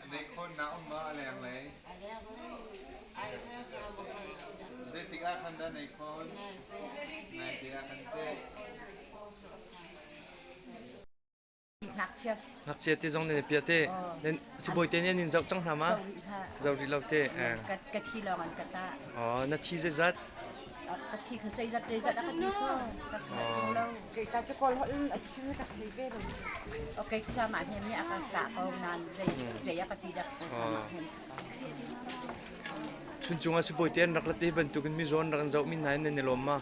Neikhawn na um ma a lenglei? Zeitik ah khan dah neikhawn? Naite ah khan teh. Ngakchia te zong nan i piah te. Nan sibawi te nih an in zoh cang hna ma? Zoh rih lo te. Ka thi lawng an ka tah. Oh, na thi zeizat? Ka thi kha zeizat zeizat a ka ti so. Ka lo. Kei ta cu kawl holh in a chim ka thei ve lo cu. Okay, sama hem nih a ka kah ko nan zei zei a ka ti dak ko sama hem si ko. Chuncung ah sibawi te an rak rat i bantukin mizaw an rak in zoh mi hna in nan i lawm ma?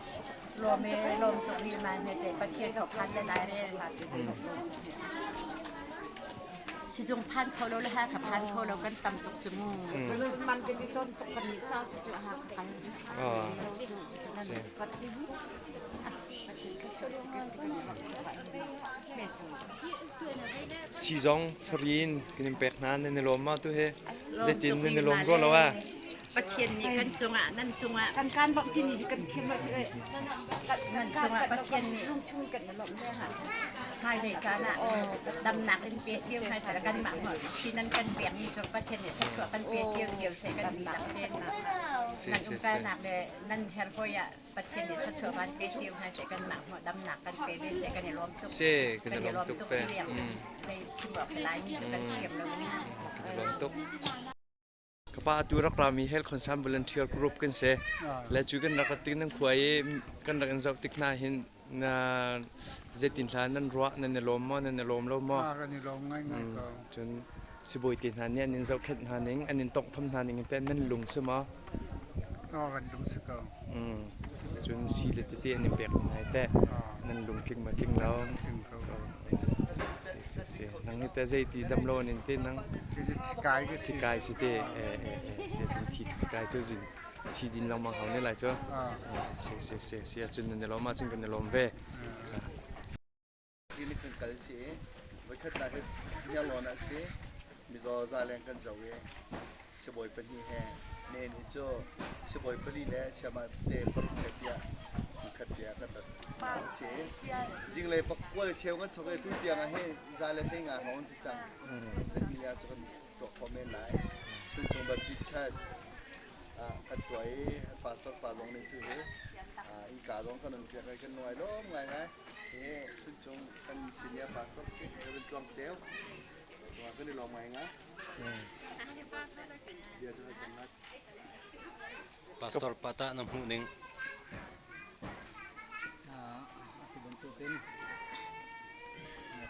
Lawm e lawm tuk rih ma ne te Pathian ko phan le lai rel. Sizung phan kho lo le ha kha phan kho lo kan tam tuk cu mu. Man kan i lawm tuk kan nih ca si cu ha kha kan. Sizong farin kan in pek hna nan i lawm ma tu he zeitin nan i lawm rua lo ah? Pathian nih kan cungah nan cungah kan kan bak timi hi kan thiam lo si nan cungah Pathian nih lungchung kan lawmh le ha hmailei caan ah damnak in pe cio hna seh kanmah hi nan kan pekmi cu Pathian nih thluachuah kan pe cio cio seh kan dihlak te nan umkalnak le nan herhawi ah Pathian nih thluachuah van pe cio hna seh kanmah damnak kan pe ve seh kan i lawm tuk si kan i lawm tuk fe lei chim awk laimi cu kan thiam lo mi kan i lawm tuk Ka pa atu rak rami Health Concern Volunteer Group kan si. Le cu kan rak rat tik nan khua i kan rak in zoh tik hna hin na zeitin hla nan ruah nan i lawm maw nan i lawm lo maw? Kan i lawm ngaingai ko. Cun sibawi te hna nih an in zohkhenh hna ning an in tawnghtham hna ning in teh nan lung si maw? Kan lung si ko. Cun si le tete an in pek hna hi teh nan lung tling ma tling lo? Tling ko. Si si si. Nang hi teh zeiti dam lo an in te nang? Thikai ka si. Thikai si te. Eh eh eh si cun thi thikai cu zin si din lengmang hau ne lai cu. Si si si si ahcun nan i lawm ahcun kan i lawm ve. Clinic kan kal si i voikhatnak hi Hniarlawn ah si mizaw zaleng kan zoh i sibawi pahnih he men hi cu sibawi pali le sayama te paruk he tiah khat tiah kan rat a si i zinglei pakua le cheu kan thawk i tu tiang ah hi za le hlei nga hrawng an si cang zahnih le ah cu kan tuah khawh men lai Chuncung Baptist Church ah kan tuah i pastor pa zong nih cu hi innka zong kan on piak i kan nuai lawm ngaingai. Hi Chuncung kan senior pastor si Reverend Tluang Ceu. Kan i lawm ngaingai. Bia cu cang ngat. Pastor pata na hmuh ning. Atu bantukin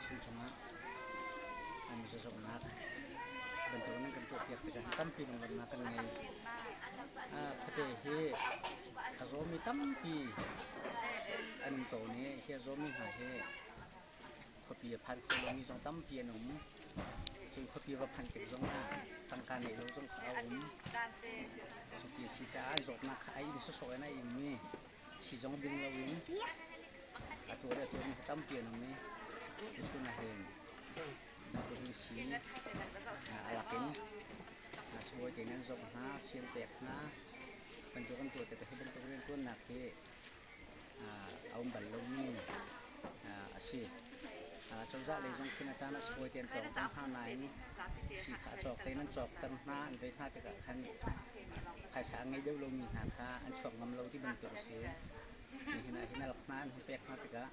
Chuncung ah an zazawknak bantukin nan kan tuahpiak tikah tampi lunglawmhnak kan ngei. Khuate hi a zawmi tampi an um tawn i hi a zawmi hna hi khuapi a phan kho lomi zong tampi an um. Cun khuapi va phanh tik zongah tangka neih lo zong kha a um. Cuti a si caah zawtnak kha a inn sawsawh in a immi siizung ding loin a tuar i a tuarmi kha tampi an um i tuchun ah hin bantukin sii a lakin sibawi te nih an zoh hna, sii an pek hna. Bantuk an tuah tikah hi bantuk rianṭuannak hi a um bal lomi a si. Cozah lei zong khin a caan ah sibawi te an tlawng peng hna nain sii kha a cawk tein an cawkter hna, an vei hna tikah khan phaisa a ngei deuh lomi hna kha an chuak ngam lo ti bantuk a si. Nihin ah hin a lak hna an hun pek hna tikah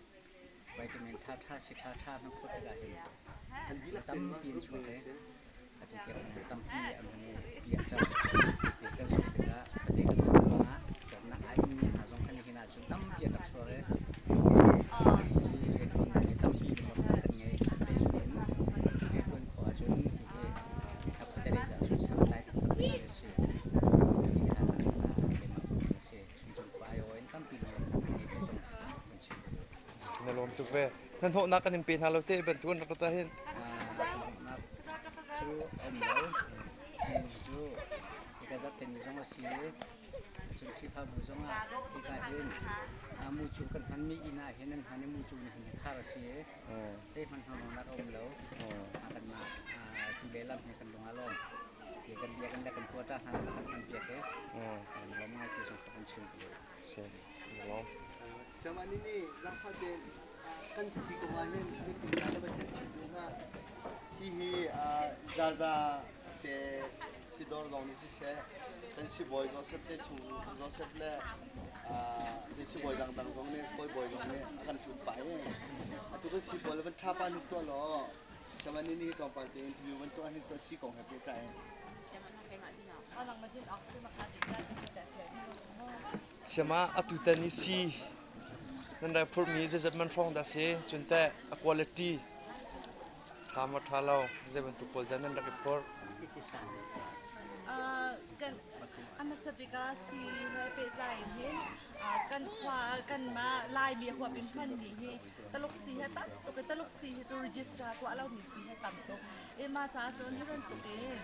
vitamin ṭhaṭha si ṭhaṭha an hun phawt tikah hin tampi an chuak i atu tiang tampi an hun i piah cang. Ti kan zoh tikah khuate kan phak ruangah zawtnak aa inmi hna zong kha nihin ahcun tampi an rak chuak i hi rianṭuannak hi tampi lungrawknak kan ngei. Phei in rianṭuan khawh ahcun hihi khuate lei caah cun santlai taktak a si. Ti kha a si. Chuncung khua aiawh in tampi lungrawknak kan ngei ti zong kan chim duh. Na lawm tuk ve. Hnahnawhnak kan in pe hna lo te bantuk an rak ta hin. Hnahnawhnak cu a um lo. Cu ka zat te. Fate ni zong a si i cun Khrihfabu zong ah hika hin mucu kan hmanmi inn ah hin an hman i mucu nih hin khar a si i zeihmanh hnahnawhnak a um lo. Kanmah tu lehlam he kan lung aa lawm. Hi kan biakinn le kan quarter hna nih kan hmanpiak i kan lawm ngai ti zong kha kan chim ka duh. Si, lawm. Siamah nih nih zaangfah tein kan si kong ah hin zeitin dah na van kan chim duh hnga? Si hi zaza te sidawr zong nih siseh, kan sibawi Joseph te chung Joseph le kan sibawi dangdang zong nih kawibawi zong nih a kan hlut pah i atu kan sibawi le van tha pa hnuk tuah law siamah nih nih tlawmpal te interview van tuah hin tuah si kong he pehtlai in. Siamah atutan i si nan rak phurhmi zeizat man hrawng dah si? Cun teh a quality ṭha maw ṭha lo zei bantuk pawl dah nan rak i phurh? Kan a hmasa bik ah si he pehtlai in hin kan khua kanmah Laimi huap in hmanmi hi Taluk si he tam tuk i Taluk si hi cu register tuah lomi si he tam tuk. I mah caah cun hi bantuk in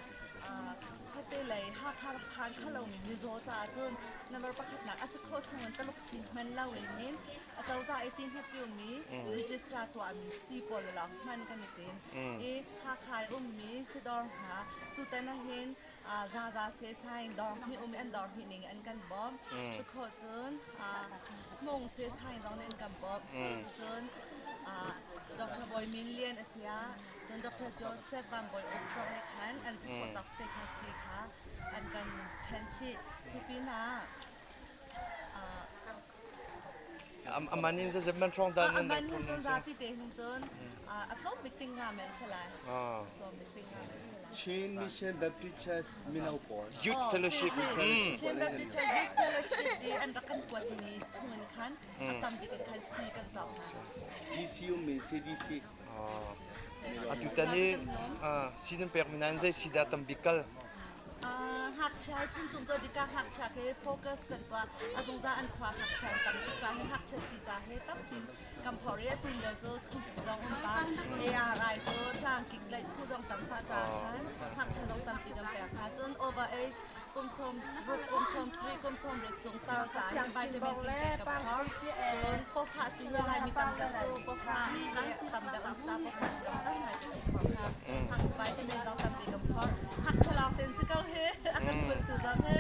khuate lei Hakha rak phan kho lomi mizaw caah cun number pakhatnak a si khawh chung in Taluk sii hman lo in hin acozah i ti hmapiumi register tuahmi sii pawl lawng hman kan i tim. I Hakha i ummi sidawr hna tutan ahhin zaza sehsaing dawr hnih um i an dawr hnih ning an kan bawmh. Cu khawh cun Hmung sehsaing zong nih an kan bawmh. Cun Dr. Bawi Min Lian a si ah Cun Dr. Joseph Van Bawi Uk zong nih khan an si khawh tak te kha si kha an kan ṭhen chih. Cu pinah Aman in zeizat man hrawng dah nan aman hin cun zapi te hin cun a tlawm bik ting nga men si lai. Tlawm bik ting nga men si lai. Chin Mission Baptist Church mino pawl. Youth Fellowship. Chin Baptist Church Youth Fellowship i an rak kan kuatmi chungin khan a tam bik in khan si kan cawk hna. DC ummi CDC. Atutan hi si nan pekmi nain zei si dah tam bik kal? Ngakchia chuncung cu dika ngakchia khi focus kan tuah. A zungzal an khua ngakchia an tam tuk ca hi ngakchia si ca he tampi kan phor i atu lio cu chungtlik zong um pa ARI cu ṭangkik tlaih phu zong tam pah ca khan ngakchia zong tampi kan pek hna. Cun over age kum sawm ruk kum sawm sarih kum sawm riat cung tar caah hin vitamin D te ka phor cun pawfah si hi laimi tam deuh cu pawfah hi tam deuh an si caah pawfah si zong tam ngai kan phor hna ngakchia vitamin zong tampi kan phor ngakchia lawng ten si ko hi a kan kulhtu zong hi.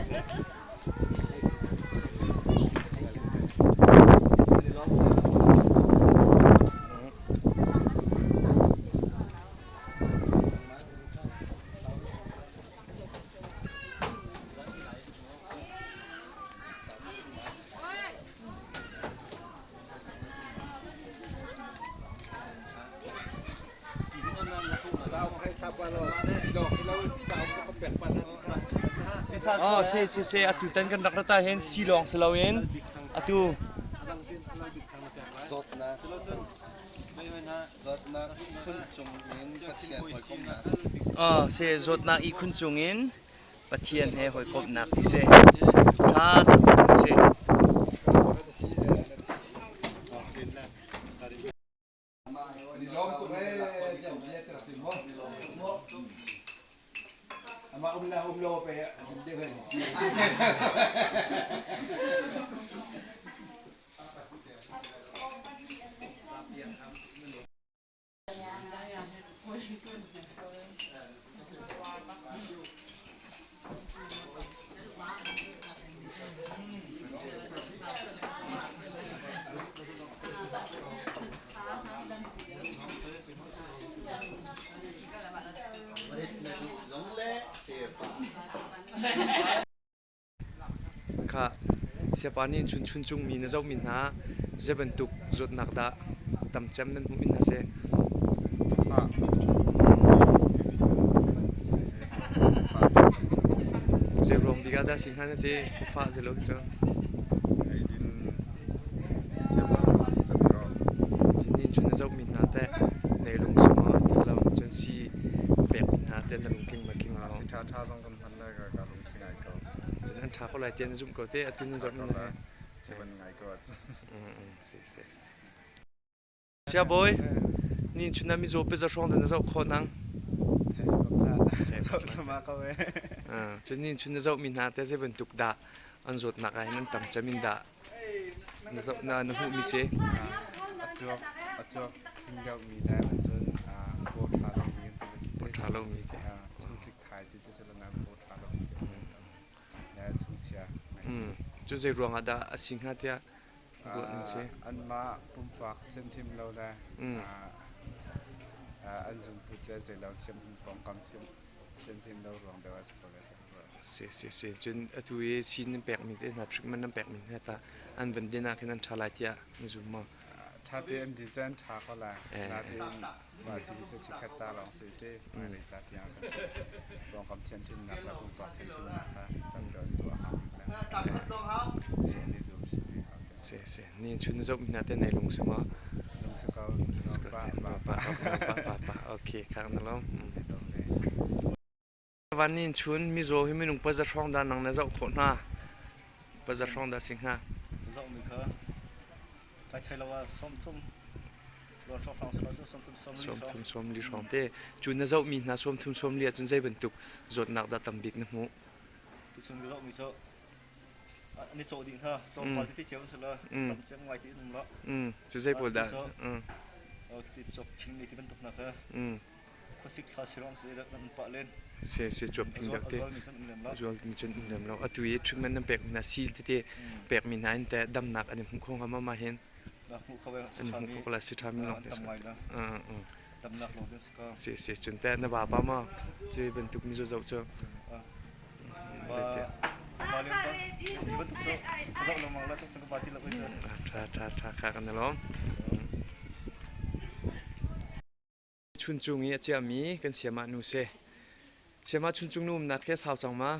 Oh, si si si atu tan kan rak rata hin si lawng si loin atu Zawtnak Zawtnak phun cung in Pathian hawikomhnak. Oh, si zawtnak i khun cung in Pathian he hawikomhnak ti si. Tha taktak si. Amah um le um lo pe a dim deuh hen. Kha siapa nih chun chuncung mi na zohmi hna zei bantuk zawtnak dah tam cem nan hmuhmi hna si? Zei ruang bik ah dah si hnga na ti? Fah zei lo cu. Eidin thiam lo si cang ko. Cun chun na zohmi hna teh nei lung si maw si lo cun si pekmi hna teh na lungtling ma tling maw? Si ṭha ṭha zong kan hman le ka lung si ngai ko. Cun an ṭha ko lai tiah na zumh ko te atu nan zohmi hna he. Chivan ngai ko ahcun. Si si. Sia bawi, ni chun ah mizaw pe za hrawng dah na zoh khawh nang? Zoh thluahmah ko ee. Cun ni chun na zohmi hna te zei bantuk dah an zawtnak ah hin an tam cem in dah na zoh na na hmuhmi si? A cuak a cuak hing deuhmi le cun paw ṭha lomi an ti Paw ṭha lomi te. Chungtlik thai ti cu si lo nain paw ṭha lomi te an tam. Le chungchia. Cu zei ruangah dah a si hnga tiah ruah ning si? Anmah pumpak thiamthiam lo le an zungput le zeilo thiam pawngkam thiam thiamthiam lo ruang deuh ah si ko lai tiah ka ruah. Si si si cun atu i sii nan pekmi te hna treatment nan pekmi hna tah an van din ah khin an ṭha lai tiah na zum maw? Ṭha te an din cu an ṭha ko lai. Nain mah si hi cu chikkhat ca lawng si te hmailei ca tiang kan cu pawngkam thianhhlimnak le pumpak thianhhlimnak kha tam deuh an tuah hau rih lai. Si an i zum si te hau te. Si si ni chun na zoh mi hna te nei lung si maw? Lung si ko. Pa pa pa pa pa pa okay khang na lom. Van nin chun mizaw hi minung paza hrawng dah nang na zoh khawh hna? Paza hrawng dah si hnga? Zoh mi kha kai thei lo ah 30 luan hrawng hrawng si lo 30 sawm li 30 sawm li hrawng te. Cu na zoh mi hna 30 sawm li ahcun zei bantuk zawtnak dah tam bik na hmuh? Tuchun ka zoh mi cu ni cawh dih hna tlawmpal tete cio an si la tam cem ngai ti an um lo. Cu zei pawl dah? Ti cawk phing ti bantuk hna kha khuasik thla sirong si nan pah len. Si si cuap phing dak te. Zual mi cun um lem lo. Atu i treatment nan pek mi hna sil tete pek mi hna in te damnak an i hmuh kho hnga ma ma hin? Hmuh kho an hmuh kho la si tha mi long te. Damnak long te si ko. Si si cun te na va pa ma cu bantuk mi zo zo cu. Ba ba len ba bantuk so zoh lengmang la tluk sang ka ba ti lo cu. Tha tha tha kha kan lom. Chuncung i a ciami kan siamah nu si. Siamah chuncung nu umnak khi a sau cang ma?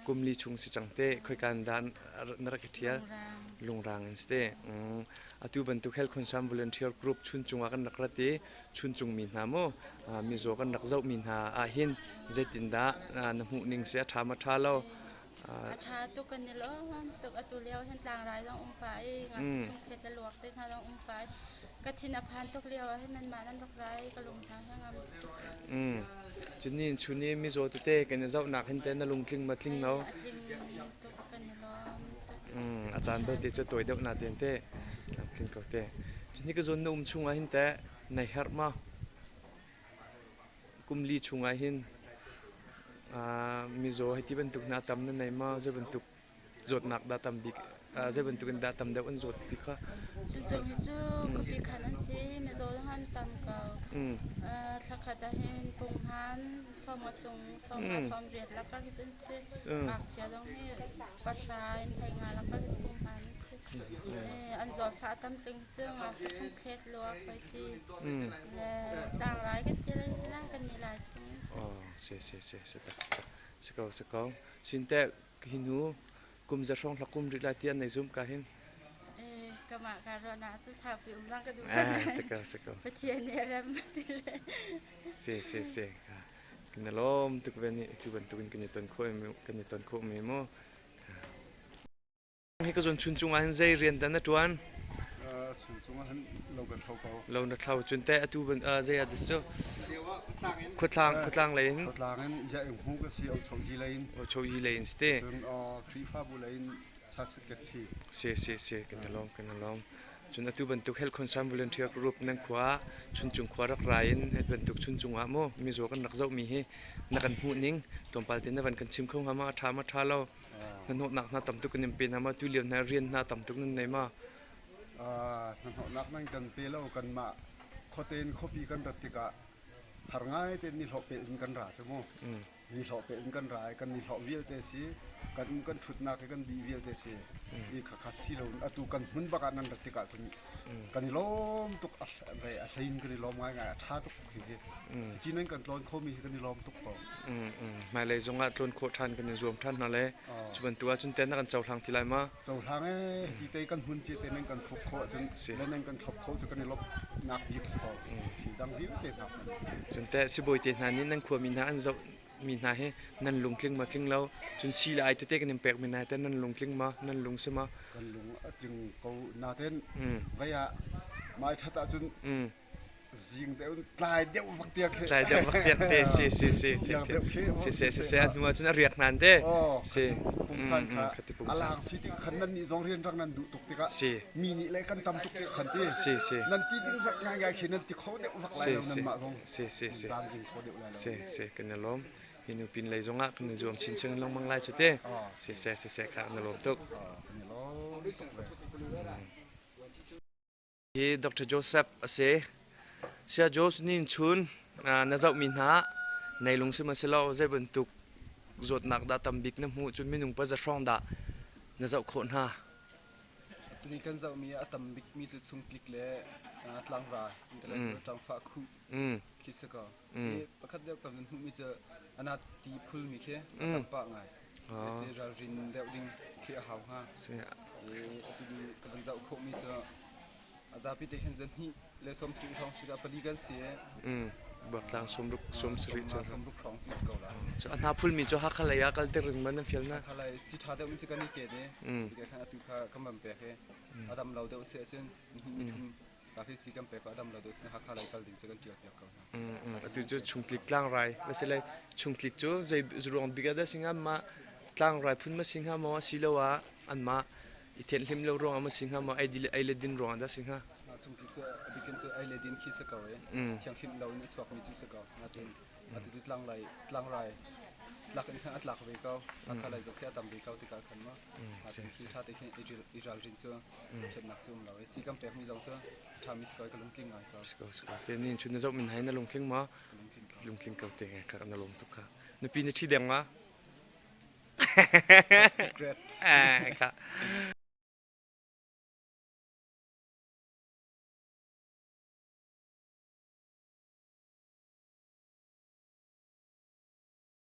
Kum li chung si cang te. Khoikan dah na rak i ṭhial? Lungrang in si te. Atu bantuk Health Concern Volunteer Group chuncung ah kan rak rat i chuncung mi hna mu mizaw kan rak zohmi hna ahhin zeitindah na hmuh ning si a ṭha ma ṭha lo? A ṭha tuk kan i lawm tuk. Atu lio hin tlangrai zong um pah i ngakchia chungthlet le luak te hna zong um pah i ka thin a phan tuk lio ah hin nanmah nan rak ra i ka lung hna a ngam tuk. Cun chun i mizaw tete kan i zohnak hin teh na lungtling ma tling lo? A tling tuk kan i lawm tuk. A caan belte cu tawi deuh na ten te tlamtling ko te. Cun hi ka zawn na um chung ah hin teh nai herh ma? Kum li chung ah hin mizaw hei ti bantuk hna tam na nei ma? Zei bantuk zawtnak dah tam bik zei bantuk in dah tam deuh an zawt ti kha? Cucu hi cu khuapi khan an si. Mizaw zong an tam ko. Thlakhat ah hin punghman sawmnga cung sawmnga sawmriat lakar hi cu an si. Ngakchia zong hi pahra in 15 lakar hi cu punghman an si. An zawtfah a tam tling hi cu ngakchia chungthlet luak hoi ti. Le tlangrai kan ti lai kan ni lai phung. Oh, si si si si tak si tak. Si ko si ko. Sinte hi hnu kum za hrawng hlak kum rih lai ti an nei zum ka hin. Eh, kamah ka ruah na cu saupi um lang ka duh. Eh, si ko si ko. Pathian nih a rem ti le. Si si si. Kan lawm tuk ve ni tu bantukin kan i ton khawh kan i ton khawh mi mu. Hi ka zawn chuncung ah hin zei rian dah na ṭuan? Chuncung ah hin lo ka thlo ko. Lo na thlo. Cun teh atu ban zei ah dah cu? Khuatlang khuatlang lei in. Khuatlang in ya ing hu ka si o cho ji lei in. O cho ji lei in si te. Cun Khrihfabu lei in chasit ka ṭhi. Si si si kan i lawm kan i lawm. Cun atu bantuk Health Concern Volunteer Group nan khua Chuncung khua rak ra in hi bantuk Chuncung ah mu mizaw kan rak zohmi hi na kan hmuh ning tlawmpal te na van kan chim kho hnga ma a ṭha ma ṭha lo? Hnahnawhnak hna tam tuk kan in pe hna ma? Tulio hna rian hna tam tuk nan nei ma? Hnahnawhnak nan kan pe lo kanmah khuate in khuapi kan rat tikah har ngai tein nihlawh pel in kan ra cu mu. Nihlawh pel in kan ra i kan nihlawh vialte si kan um kan ṭhutnak hi kan dih vialte si i khakha si lo atu kan hmun bak ah nan rat tikah cun kan i lawm tuk a hlei in kan i lawm ngaingai a ṭha tuk hihi ti nan kan tlawn khomi hi kan i lawm tuk ko. Hmailei zong ah tlawn khawh ṭhan kan i zuam ṭhan hna le cu bantuk ahcun ten na kan cohlang ti lai ma? Cohlang ee ti te kan hmun cia te nan kan fuk khawh ahcun le nan kan thlop kho cu kan i lawmhnak bik si ko. Thil dang vialte hna hmanh. Cun teh sibawi te hna nih nan khuami hna an zoh mi hna hi nan lungtling ma tling lo cun si le ai tete kan in pek mi hna te nan lungtling ma nan lung si ma? Kan lung a tling ko naten vei ah mai ṭhat ahcun. Zing deuh tlai deuh vak tiang khi. Tlai deuh vak tiang te si si si. Tiang deuh khi. Si si si si a hnu ah cun a riak hnan te. Si. Pungsan kha a lang si tik khan nan nih zong rian rang nan duh tuk tikah si. Mi nih le kan tam tuk tik khan ti. Si si. Nan ti ding zat ngai ngai khi nan ti kho deuh vak lai lo nan mah zong. Si si si. Dan jing kho deuh lai lo. Si si kan i lawm. Hi nu pin lei zong ah kan i zuam chinchin lengmang lai cu te. Si si si si kha na lawm tuk. Kan i lawm tuk ve. Hi Dr. Joseph a si. Saya Joseph nih chun na zohmi hna nei lung si ma si lo zei bantuk zawtnak dah tam bik na hmuh cun minung pa za hrawng dah na zoh khawh hna. Tuni kan zohmi a tam bikmi cu chungtlik le tlangra cu ṭangfah khuh khi si ko. Hi pakhat deuh kan hmuhmi cu anat ti phulmi khi a tam pah ngai. Si ralrin deuh ding khi a hau hnga. Atu ka van zoh khawhmi cu a zapi te khin zahnih le 30 hrawng si pali kan si. Buaktlang sawmruk 70 cu. 60 hrawng cu si ko la. Cu a hna phulmi cu Hakha lei ah kal te ring man nan fial na. Hakha lei si ṭha deuh in si kan i ken i khan atu kha kan van pek i a dam lo deuh si ahcun nithum Takhi si kan pek a dam lo deuh sin Hakha lei kal ding cu kan ṭial piak ko hna. Atu cu chungtlik tlangrai va si lai chungtlik cu zei ruang bik ah dah si hnga mah tlangrai phun ma si hnga maw asiloah anmah i thianhhlim lo ruangah ma si hnga maw ei le din ruangah dah si hnga? Chungtlik cu a bikin cu ei le din khi si ko i thianghlim lo in a chuakmi cu si ko. Natin atu cu tlangrai tlangrai tlak in khan a tlak ve ko. Hakha lei zong khi a tam ve ko tikah khan maw. Si ṭha te khin i ralrin cu chiatnak cu um lo i si kan pekmi zong cu ṭhami si ko i ka lungtling ngai ko. Si ko si ko. Te nin chun na zoh min hai na lungtling ma? Lungtling ko te ka na lung tuk kha. Nupi na ṭhi deng ma? Secret. Eh ka.